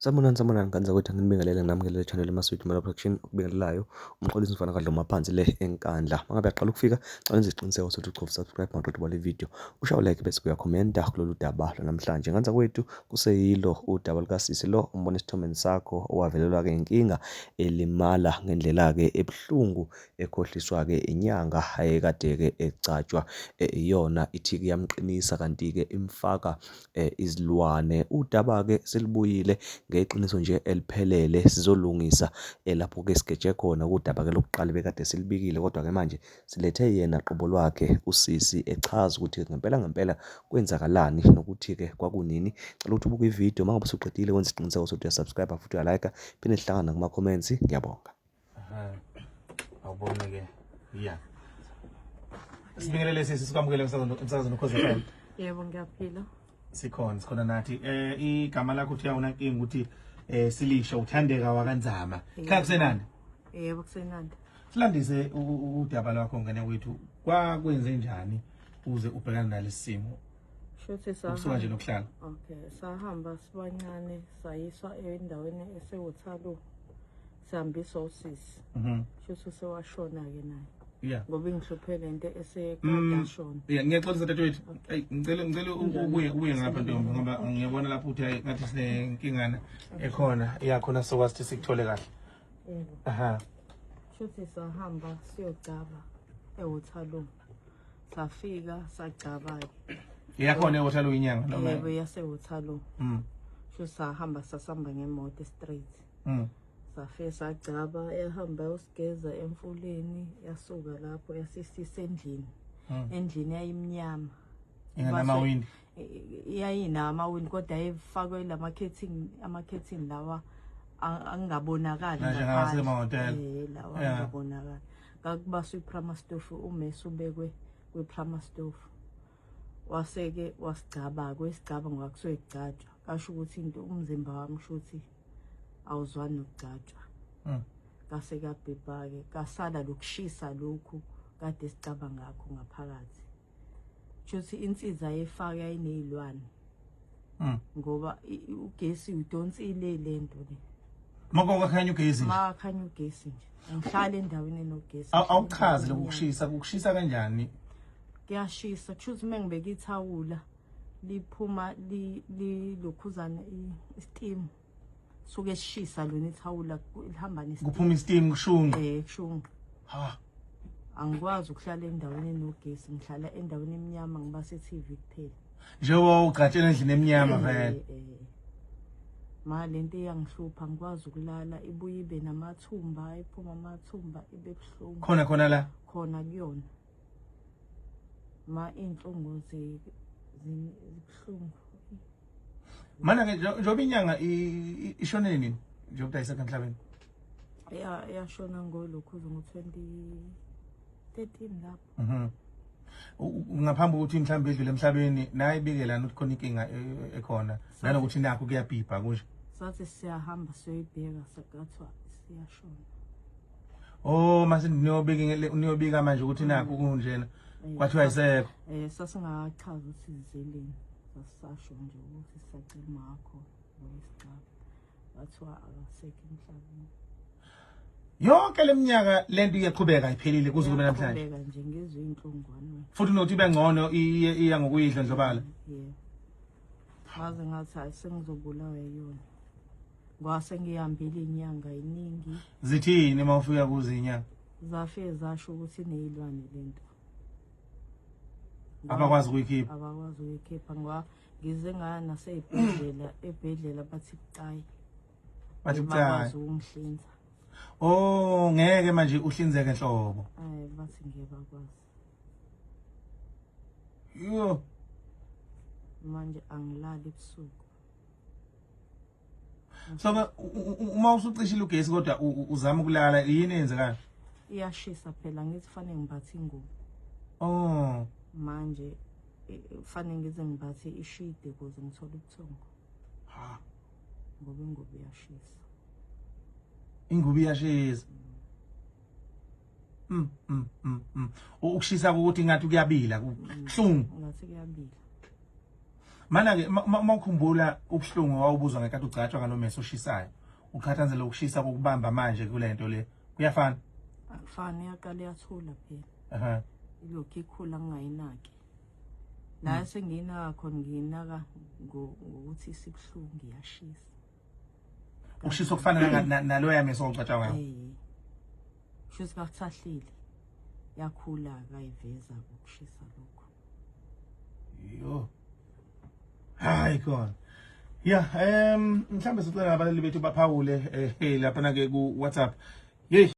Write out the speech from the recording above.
Sanibonani, sanibonani ngane zakwethu, anginibingelele nginamukele channel eMaswidi Mala Production okubingelelayo umxolisi mfana kaDloma phansi le eNkandla. Mangabe yaqala ukufika, cela wenze isiqiniseko sokuthi uchofa subscribe maqeda ubale video, ushaye like bese uyakhomenta kulolu daba lwanamhlanje. Ngane zakwethu kuseyilo udaba lukasisi lo umbona esithombeni sakho owavelelwa-ke inkinga elimala ngendlela-ke ebuhlungu ekhohliswa-ke inyanga ayekade-ke egcatshwa iyona ithi-ke iyamqinisa kanti-ke imfaka izilwane. Udaba-ke selubuyile ngeqiniso nje eliphelele sizolungisa lapho-ke sigeje khona kudaba-ke lokuqala bekade silubikile kodwa-ke manje silethe yena qobo lwakhe usisi echaza ukuthi ngempela ngempela kwenzakalani nokuthi-ke kwakunini. Cela ukuthi ubuke ividiyo uma ngabe usuqedile wenze isiqiniseko sokuthi uyasubscribe futhi uyalike phinde sihlangane kuma-comments. Ngiyabonga. Awubone ke. Yeah. Sibingelele sisi sikwamukele emsakazweni Ukhozi FM. Yebo ngiyaphila. Sikhona sikhona nathi. Eh igama lakho uthi awunankinga ukuthi eh silisho uthandeka wakanzama. Cha kusenandi. Yebo kusenandi. Silandise udaba lwakho ngane wethu kwakwenze njani uze ubhekane nalesi simo? Shuthi sahamba. Ukusuka nje nokuhlala. Okay, sahamba sibancane sayiswa endaweni eseWaterloo. Sihambiswa usisi. Shuthi usewashona-ke naye. Yeah. Ngoba ingihluphe lento esekade ashona. Yeah, ngiyaxolisa dadewethu. Ey, ngicela ubuye ngapha ntombi ngoba ngiyabona lapho ukuthi hayi ngathi sinenkingana ekhona. Yeah, khona sokwazi ukuthi sikuthole kahle. Yebo. Aha. Shuthi sahamba siyogcaba eWaterloo. Safika sagcaba-ke. Iyakhona eWaterloo inyanga noma? Yebo, yaseWaterloo. Shuthi sahamba sasihamba ngemoto straight. Safike sagcaba yahamba yosigeza emfuleni yasuka lapho yasisisa endlini. Endlini yayimnyama. Ingenamawindi. Yayinawo amawindi kodwa ayefakwe lama-curtain, ama-curtain lawa angabonakali njengasemahhotela. Lawa angabonakali. Ngakubaswa i-primer stove, umese ubekwe kwi-primer stove. Waseke wasigcaba kwesigcaba ngoba kusuke kugcatshwa. Kasho ukuthi into umzimba wami shuthi awuzwani nokugcatshwa. Kase kuyabhebha-ke, kasala lokushisa lokhu kade sicaba ngakho ngaphakathi. Shuthi insiza ayefaka yayiney'lwane. Ngoba ugesi udonsile lento le. Maka kwakhanya ugesi nje. Makakhanya ugesi nje. Ngihlala endaweni enogesi. Awuchazi lokhu kushisa, kukushisa kanjani? Kuyashisa, kushuthi uma ngibeka ithawula liphuma lilokhuzana i-steam. Suke sishisa lona ithawula lihamba ne Kuphuma i-steam kushunqa. Kushunqa. Ha. Angikwazi ukuhlala endaweni enogesi, ngihlala endaweni emnyama ngibase TV kuphela. Njengoba ugqatshela endlini emnyama vele. Ma lento iyangihlupha, ngikwazi ukulala, ibuye ibe namathumba, iphuma amathumba ibe buhlungu. Khona khona la. Khona kuyona. Ma inhlungu zibuhlungu. Mana ke njengoba inyanga ishonele nini? Njengoba ayisekho emhlabeni. Ya yashona ngolokhu ngo-2013 lapho. Ngaphambi kokuthi mhlawumbe idlule emhlabeni nayibikelana ukuthi khona inkinga ekhona nanokuthi nakho kuyabhibha kusho. Sathi siyahamba siyoyibheka sakathiwa siyashona. Oh mase niyobika niyobika manje ukuthi nakho kunjena kwathiwa ayisekho. Sasingachaza ukuthi sizeleni. Sasasho nje ukuthi sisacela makho ngokwesicaba. Kwathiwa akasekho emhlabeni. Yonke leminyaka lento iyaqhubeka iphelile kuze kube namhlanje. Iyaqhubeka nje ngizwe inhlungwane. Futhi nokuthi ibe ngcono iya ngokuyidla ndlobala. Yebo. Ngaze ngathi hayi sengizobulawa yiyona. Ngwase ngihambile inyanga iningi. Zithini uma ufika kuze inyanga? Zafike zasho ukuthi ineyilwane lento. Abakwazi ukuyikhipha. Abakwazi ukuyikhipha ngoba ngize ngaya naseyibhedlela, ebhedlela bathi bucayi. Bathi bucayi. Bakwazi ukungihlinza. Oh ngeke manje uhlinzeke nhlobo. Bathi ngeke bakwazi. Yo. Manje angilali ebusuku. So ke uma usucishile ugesi kodwa uzama ukulala yini eyenzekayo? Iyashisa phela ngithi fanele ngimbathe ingubo. Oh. Manje fanele ngize ngimbathe ishidi ukuze ngithole ubuthongo. Ha. Ngoba ingubo iyashisa. Ingubo iyashisa. Ukushisa ukuthi ngathi kuyabila, kubuhlungu. Ngathi kuyabila. Mana ke uma ukhumbula ubuhlungu wawubuzwa ngenkathi ugcatshwa ngalomese oshisayo, uqhathanzela ukushisa kokubamba manje kulento le, kuyafana? Akufani, iyaqala iyathula phela. Ilokhu ikhula ngingayinaki. La sengiyinaka khona ngiyinaka ngokuthi isibuhlungu iyashisa. Ukushisa okufana naloya mese owugcatshwa ngawo. Eh. Shuthi bakuthahlile. Yakhula kayiveza ukushisa lokho. Yo. Hayi khona. Yeah, mhlambe sicela abalali bethu baphawule lapha na ke ku WhatsApp. Hey.